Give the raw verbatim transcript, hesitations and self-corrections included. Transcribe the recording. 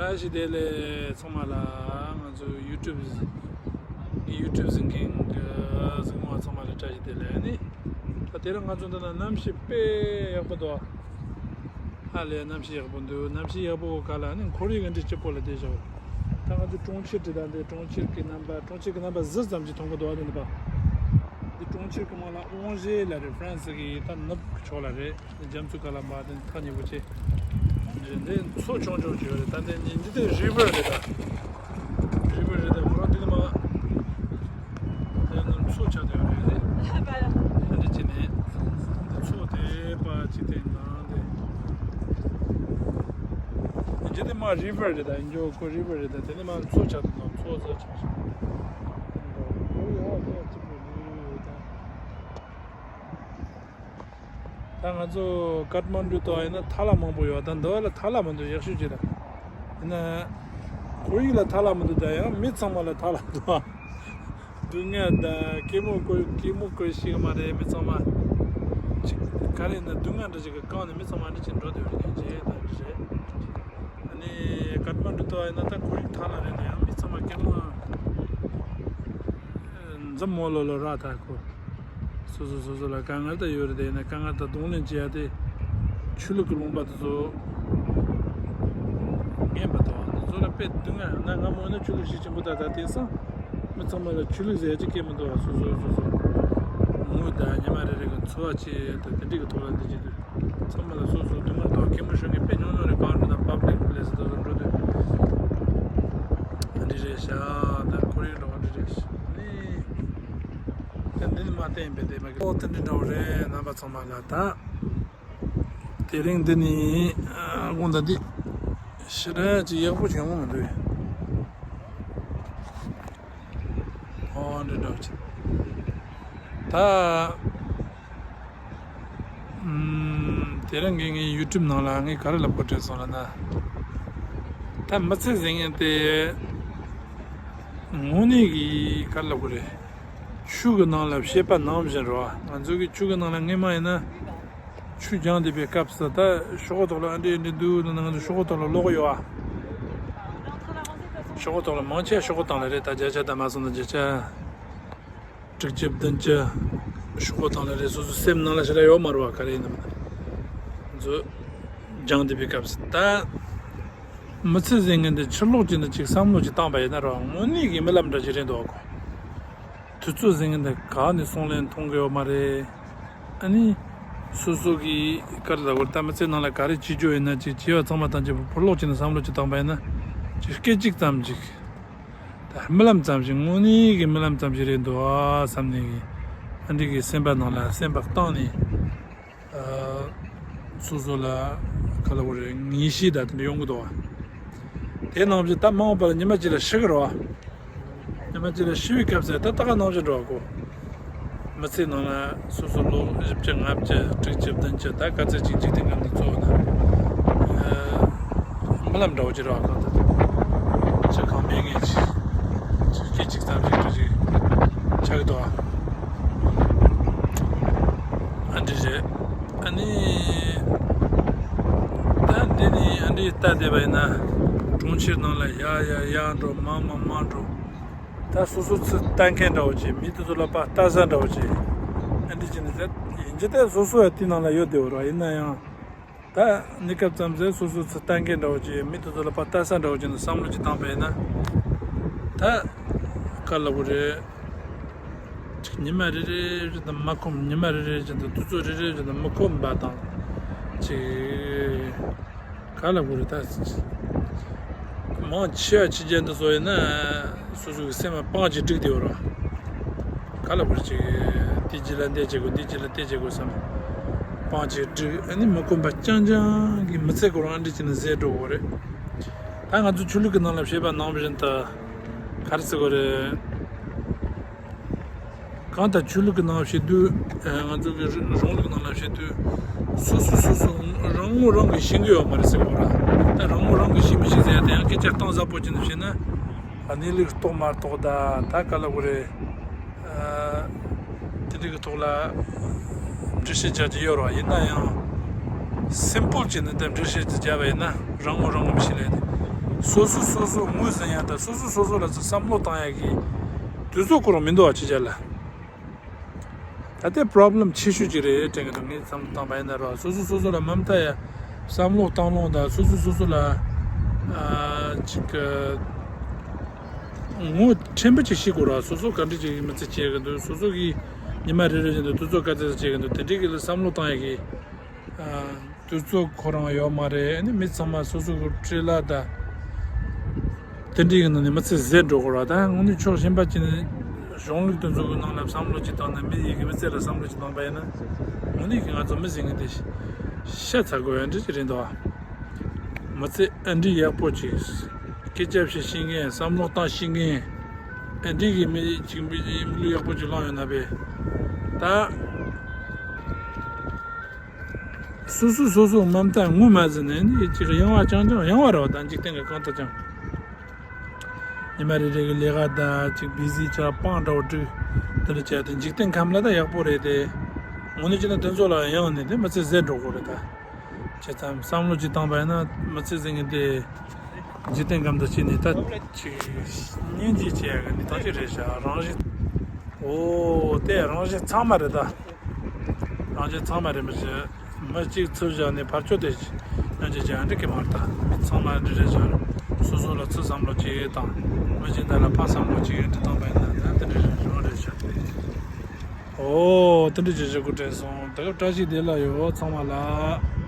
བཀྲ་ཤིས་བདེ་ལེགས་ཚང་མ་ལ། ང་ཚོ་YouTube YouTube གཟིགས་མཁན་གྱི་གཟིགས་མོ་བ་ཚང་མ་ལ་བཀྲ་ཤིས་བདེ་ལེགས། ཨ་ནི་ད་དེ་རིང་ང་ཚོ་འདི་ན་གནམ་གཤིས་དཔེ་ཡག་པོ་འདུག་ཧ་ལས་གནམ་གཤིས་ཡག་པོ་འདུག་གནམ་གཤིས་ཡག་པོ་ག་ལ་ནི་ཁོར་ཡུག་འདི་སྐྱིད་པོ་ལ་བསྡད་ཤག་ད་ང་ཚོ་གྲོང་ཁྱེར་དེ་དང་དེ་གྲོང་ཁྱེར་གྱི་རྣམ་པ་གྲོང་ཁྱེར་གྱི་རྣམ་པ་གཟི་ཙམ་ཅིག་མཐོང་གི་འདུག་ཨ་ནི་འདི་པ། འདི་གྲོང་ཁྱེར་གྱི་མིང་ལ་ཨོང་ཞེ་ལབ་རེད། ཧྥ་རན་སི་གི་ད་ནུབ་ཕྱོགས་ལ་རེད། རྒྱ་མཚོ་ག་ལ་འབབ་དེ་ཐག་ཉེ་པོ་ཆེ། འདི་མཚོ་ཆུང་ཆུང་ཅིག་ཡོད་རེད། ད་འདི་འདི་དེ་རི་ཝར་རེད་ད། རི་ཝར་རེད་ད། ཁོ་རང་འདི་ནི་མ། དེ་ནི་མཚོ་ཆགས་བསྡད་ཡོད་རེད། འདི་ཅི་ནས་འདི་མཚོ་དེ་པ་ཅི་དེ་ནང་དེ། འདི་དེ་མ་རི་ཝར་རེད་ད། འཇོ་ཁོ་རི་ཝར་རེད་ད། དེ་ནི་མ་མཚོ་ཆགས་འདུག་མཚོ་ཟ་ཆགས་ཤག་ད་ང་ཚོ་ཀཏ་མན་ཌུ་ཐོག་ཡིན་ན་ཐལ་བ་མང་པོ་ཡོད། ད་འདི་བ་ལ་ཐལ་བ་མི་འདུག་ཡག་ཤོས་ཅིག་ད། ཡིན་ན་ཁོར་ཡུག་ལ་ཐལ་བ་མི་འདུག་ད་ཡང་མི་ཚང་མ་ལ་ཐལ་བ་འདུག་སྡུག་བསྔལ་ད་སྐྱིད་མོ་དགོས། སྐྱིད་མོ་དགོས་ཤེས་ཀྱི་མ་རེད་མི་ཚང་མ། ཅིག་ག་རེ་ཡིན་ན་སྡུག་བསྔལ་འདྲ་ཞིག་གི་སྒང་ནས་མི་ཚང་མ་འདི་ཅིག་འགྲོ་བསྡད་ཡོད་རེད། ཅེས་ད་འདི་རེད། ཨ་ནི་ཀཏ་མན་ཌུ་ཐོག་ཡིན་ན་ད་ཁོར་ཡུག་ཐལ་བ་རེད། ད་ཡང་མི་ཚང་མ་སྐྱིད་མོ། འཛམ་བུ་གླིང་ལ་རག་ཐག་གོ། སོ་སོ་སོ་སོ་ལ་དཀའ་ངལ་ད་ཡོད་རེད། དེ་ཡིན་ན་དཀའ་ངལ་ད་གདོང་ལེན་བྱེད་ཡ་དེ། ཆོས་ལུགས་ཀྱི་ལུང་པ་དེ་ཚོ་ངན་པ་དང་དེ་ཚོ་ལ་དཔེ་སྡུག་བསྔལ་ན། སྔ་མོ་ཡིན་ན་ཆོས་ལུགས་གཞི་ཆེན་པོ་ད་ད་དེང་སང་མི་ཚང་མ་ལ་ཆོས་ལུགས་ཟེར་ཡ་ཅིག་སྐད་མི་འདུག་སོ་སོ་སོ་སོ་ངུ་ད་ཉི་མ་རེ་རེ་གི་འཚོ་བ་བྱེད་ད་དེ་འདྲ་གི་ཐོག་ལ་འདི་བྱེད་དུས། ཚང་མ་ལ་སོ་སོ་སྡུག་བསྔལ་དང་སྐྱིད་མོ་ཤོར་མཁན་དཔེ་ཉུང་ཉུང་རེད། གང་རེད་ན་པབ་ལིག་པི་ལེ་སི་དེ་ཚོ་འགྲོ་དུས་འདི་རེད་ཤག་ད་ཁོར་ཡུག་འདྲ་བ་འདི་རེད་ཤག་ནི། ད་འདི་ནི་མ་བསྟན་པའི་བདེ་མ་གི་ཨོ་དེ་འདྲ་འདྲ་བོ་རེད། རྣམ་པ་ཚང་མ་ལ་ད། དེ་རིང་འདི་ནི་དགོང་ད་འདི་ཞེ་དྲག་ཅིག་ཡག་པོ་ཅིག་ཡོང་གི་མི་འདུག་ཨོ་འདྲ་འདྲ་བོ་ཅིག་ད། ཨུམ། དེ་རིང་གི་ངའི་ཡུ་ཊུབ་ནང་ལ་ངས་ག་རེ་ལབ་དགོས་དྲན་སོང་ལབ་ན། ད་མི་ཚེ་ཟེར་མཁན་དེ་དངོས་གནས་ཀྱི་ག་རེ་ལབ་དགོས་རེད། ཆུ་གི་ནང་ལ་བཤད་པ་ནང་བཞིན་རེད་བ། ང་ཚོ་གི་ཆུ་གི་ནང་ལ་སྔས་མ་ཡིན་ན་ཆུ་རྒྱང་བསྡད་པའི་སྐབས་སུ་ད་ཤོག་གུ་ཐོག་ལ་ཨ་འདྲས་འདྲས་འདུག་ལབ་ན་ང་ཚོ་ཤོག་གུ་ཐོག་ལ་ཀློག་གི་ཡོད་བ། ཤོག་གུ་ཐོག་ལ་མང་ཆེ་ཤོག་གུ་སྟེང་ལ་རེད། ད་བརྒྱ་ཆ་ད་མ་སོང་ན་བརྒྱ་ཆ་དྲུག་ཅུ་བདུན་ཅུ་ཤོག་གུ་སྟེང་ལ་རེད། སོ་སོ་སེམས་ནང་ལ་ཞེ་དྲག་ཡོད་མ་རེད་བ། ག་རེ་ཡིན་ནམ་ན་ང་ཚོ་རྒྱང་བསྡད་པའི་སྐབས་སུ་ད་མི་ཚེ་ཟེར་མཁན་འདི་ཕྱིར་ལོག་བྱས་ནས་ཅིག་བསམ་བློ་ཅིག་བཏང་པ་ཡིན་ན་རེད་བ། དངོས་གནས་ཀྱི་རྨི་ལམ་འདྲ་ཞིག་རེད་འདུག་གོ། དུས་ཚོད་ཟེར་མཁན་འདི་ག་ནས་སོང་ལེན་མཐོང་གི་ཡོད་མ་རེད། ཨ་ནི་སོ་སོ་གི་ག་རེ་ལབ་དགོས་རེད། ད་མི་ཚེ་ནང་ལ་ག་རེ་བྱེད་རྒྱུ་ཡིན་ན་ཅིག་བྱས་པ་ཚང་མ་ཐམས་ཅད་ཕྱིར་ལོག་བྱས་ནས་བསམ་བློ་ཅིག་བཏང་པ་ཡིན་ན་ཅིག་སྐད་ཅིག་ཙམ་ཅིག་ད་རྨི་ལམ་ཙམ་ཞིག་དངོས་གནས་ཀྱི་རྨི་ལམ་ཙམ་ཞིག་རེད་འདུག་ཨ་བསམ་ནས་ཀྱི་ཨ་འདྲས་ཀྱི་སེམས་པ་ནང་ལ་སེམས་པ་བཏང་ནས་ཨ་སོ་སོ་ལ་ག་ལབ་དགོས་རེད། ངེས་ཤེས་ད་དེ་འདྲ་ཡོང་གི་འདུག་ཨ། དེ་ནང་བཞིན་ད་མ་འོངས་པ་ལ་ཉི་མ་གཅིག་ལ་ཤི་གི་རེད་བ། ཉི་མ་གཅིག་ལ་ཤི་བའི་སྐབས་སུ་ད་ད་ག་ནང་བཞིན་འགྲོ་བ་གོ། མི་ཚེ་ནང་ལ་སོ་སོ་ལོ་བཞི་བཅུ་ལྔ་བཅུ་དྲུག་ཅུ་བདུན་ཅུ་ད་ག་ཚོད་ཅིག་འཇིག་རྟེན་ཁམས་འདི་འཚོ་བ་ན། ཨ། རྨི་ལམ་འདྲ་བོ་ཅིག་རེད་བ། གང་ལྟར་ཅི་གང་མེད་མཁན་ཅིག་ཅིག་སྐད་ཅིག་ཙམ་ཞིག་འདྲ་ཅིག་ཆགས་ཀྱི་འདུག་བ། ཨ་འདྲ་རེད། ཨ་ནི། ད་འདི་ནི་ཨ་འདྲས་ལྟ་བསྡད་པ་ཡིན་ན། གྲོང་ཁྱེར་ནང་ལ་ཡར་ཡར་ཡར་འགྲོ། མར་མར་མར་འགྲོ། ད་སོ་སོ་ཚུར་ལྟ་མཁན་འདྲ་བོ་ཅིག་མི་དེ་ཚོ་ལ་ཕར་ལྟ་ས་འདྲ་བོ་ཅིག་ཨ་འདྲས་བྱས་ནས་ད་ཡིན་གྱི་ད་སོ་སོ་ཡང་དེ་ནང་ལ་ཡོད་བསྡད་ཡོད་རེད་བ། ཡིན་ན་ཡང་། ད་གནས་སྐབས་ཙམ་ཟད་སོ་སོ་ཚུར་ལྟ་མཁན་འདྲ་བོ་ཅིག་མི་དེ་ཚོ་ལ་ཕར་ལྟ་ས་འདྲ་བོ་ཅིག་ནས་བསམ་བློ་ཅིག་བཏང་པ་ཡིན་ན། ད་ག་ལབ་དགོས་རེད། ཅིག་ཉི་མ་རེ་རེ་བཞིན་དུ་མི་ཁོམ། ཉི་མ་རེ་རེ་བཞིན་དུ་དུས་ཚོད་རེ་རེ་བཞིན་དུ་མི་ཁོམ་པ་དང་། ཅིག་ག་ལབ་དགོས་རེད་ད། མང་ཆེ་བ་ཕྱི་རྒྱལ་འདི་ཚོ་ཡིན་ན་སོ་སོའི་སེམས་ལ་སྤང་ཅིག་བསྒྲིགས་བསྡད་ཡོད་རེད། ག་ལབ་དགོས་རེད། ཅིག་དེ་རྗེས་ལ་འདི་བྱེད་དགོས། འདི་རྗེས་ལ་དེ་བྱེད་དགོས་བསམ། སྤང་ཅིག་བསྒྲིགས། ཨ་ནི་མི་ཁོམ་པ་རྐྱང་རྐྱང་གི་མི་ཚེ་ཁོ་རང་ཨ་འདྲས་བྱས་ནས་ཟད་འགྲོ་གི་རེད། ད་ང་ཚོ་ཆོས་ལུགས་ཀྱི་ནང་ལ་བཤད་པ་ནང་བཞིན་དུ་ག་རེ་ཟེར་དགོས་རེད། གང་ལྟར་ཆོས་ལུགས་ཀྱི་ནང་བཤད་དུས། ང་ཚོ་གི་རི་གཞུང་ལུགས་ནང་ལ་བཤད་དུས། སོ་སོ་སོ་སོ་རང་ངོ་རང་གིས་ཤེས་ཀྱི་ཡོད་མ་རེད་ཟེར་གོ་ར། ད་རང་ངོ་རང་གིས་ཤེས་མི་ཤེས་ཟེར་ཡ་དེ་ཡང་སྐད་ཆ་གཏིང་ཟབ་པོ་བྱས་ནས་བཤད་ན། གནས་ལུགས་རྟོགས་མ་རྟོགས་ད་ད་ག་ལབ་དགོས་རེད། དེ་འདྲ་གི་ཐོག་ལ་འགྲེལ་བཤད་རྒྱག་རྒྱུ་ཡོད་རེད་བ། ཡིན་ན་ཡང་སིམ་པལ་བྱས་ནས་ད་འགྲེལ་བཤད་ཅིག་བརྒྱབ་པ་ཡིན་ན། རང་ངོ་རང་ངོ་མི་ཤེས་ལེ། སོ་སོ་སོ་སོ་ངོས་ཟིན་ཡ་དང་སོ་སོ་སོ་སོ་ལ་ཚོ་བསམ་བློ་བཏང་ཡ་གི་དུས་ཚོད་ཁོ་རང་མི་འདུག་བ་ཕྱི་རྒྱལ་ལ། ད་ལྟའི་པྲོབ་ལེམ་ཆེ་ཤོས་ཅིག་རེད་དྲན་གི་འདུག་ངས་བསམ་བློ་བཏང་པ་ཡིན་ན་ར་སོ་སོ་སོ་སོ་ལ་མ་མཐའ་ཡ་བསམ་བློ་བཏང་ལོང་དང་སོ་སོ་སོ་སོ་ལ་ཨ་ཅིག་ངོ་ཕྲན་བུ་ཅིག་ཤེས་དགོས་ར། སོ་སོ་ག་འདྲ་ཅིག་མི་ཚེ་སྐྱེལ་གི་འདུག་སོ་སོ་གི་ཉི་མ་རེ་རེ་བཞིན་དུ་དུས་ཚོད་ག་ཚོད་སྐྱེལ་གི་འདུག་དེ་འདྲའི་གི་ལ་བསམ་བློ་བཏང་ཡ་གི་ཨ། དུས་ཚོད་ཁོ་རང་ཡོད་མ་རེད། ཨ་ནི་མི་ཚང་མ་སོ་སོ་གི་བཀྲེས་ལ་ད་དེ་འདྲའི་གི་ནང་ནས་མི་ཚེ་ཟད་འགྲོ་གི་རེད། ད་དངོས་གནས་ཕྱོགས་གཞན་པ་ཅིག་ནས་གཞུང་ལུགས་དེ་ཚོ་གི་ནང་ལ་བསམ་བློ་ཅིག་བཏང་ན་མི་ཡི་གི་མི་ཚེ་ལ་བསམ་བློ་ཅིག་བཏང་པ་ཡིན་ན་དངོས་གནས་གི་ང་ཚོ་མི་ཟེར་མཁན་དེ་ཤ་ཚ་དགོས་ཡ་འདྲ་ཅིག་རེད་འདུག་མི་ཚེ་ཨ་འདྲའི་ཡག་པོ་ཅིག་སྐད་ཆ་བཤད་ཤེས་མཁན་བསམ་བློ་བཏང་ཤེས་མཁན་ཨ་འདྲའི་གི་མི་ཅིག་མི་ལུས་ཡག་པོ་ཅིག་བླངས་ཡོད་ན་བས་ད། སོ་སོ་སོ་སོ་མ་མཐའ་ངོས་མ་ཟིན་ནས་ནི་ཅིག་ཡང་བ་ཅང་ཅང་ཡང་བ་རེད་བ། ད་འཇིག་རྟེན་གྱི་གང་ལྟར་ཀྱང་ཉི་མ་རེ་རེ་གི་ལས་ཀ་ད་ཅིག་བི་ཟི་ཆགས་སྤང་འདྲ་བོ་འགྲིག་དེ་འདྲ་བྱས་ཏེ་འཇིག་རྟེན་ཁམས་ལ་ད་ཡག་པོ་རེད་དེ། ངོ་ནས་བྱས་ན་དེ་ཚོ་ལ་ཡང་ནས་དེ་མི་ཚེ་ཟད་འགྲོ་གི་རེད་ད། བྱས་ཙང་བསམ་བློ་ཅིག་བཏང་པ་ཡིན་ན་མི་ཚེ་ཟིན་གི་དེ། འཇིག་རྟེན་ཁམས་དང་བཅས་ནས་ད་ཅིག་སྙིང་རྗེ་བྱེད་ཡ་གི་ནི་ཐག་ཆོད་རེད་ཤག་རང་བཞིན། འོ་དེ་རང་བཞིན་ཚང་མ་རེད་ད། རང་བཞིན་ཚང་མ་རེད་མི་ཤེས། མི་གཅིག་ཚུར་བཞག་ནས་ཕར་ཕྱོགས་དེ་སྙིང་རྗེ་བྱེད་ཡ་འགྲིག་གི་མ་རེད་ད། མི་ཚང་མ་འདི་རེད་ཤག་སོ་སོ་ལ་ཚུར་བསམ་བློ་བྱེད་ཡས་དང་མི་གཞན་དག་ལ་ཕར་བསམ་བློ་བྱེད་ཡས་འདི་བཏང་པ་ཡིན་ན་ད་འདི་འདྲ་རེད་རང་རེད་ཤག་འོ་དེ་འདྲ་བྱེད་བྱེད་དགོས་དྲན་སོང་། ད་སྐབས་བཀྲ་ཤིས་བདེ་ལེགས་ཡོད་ཚང་མ་ལ།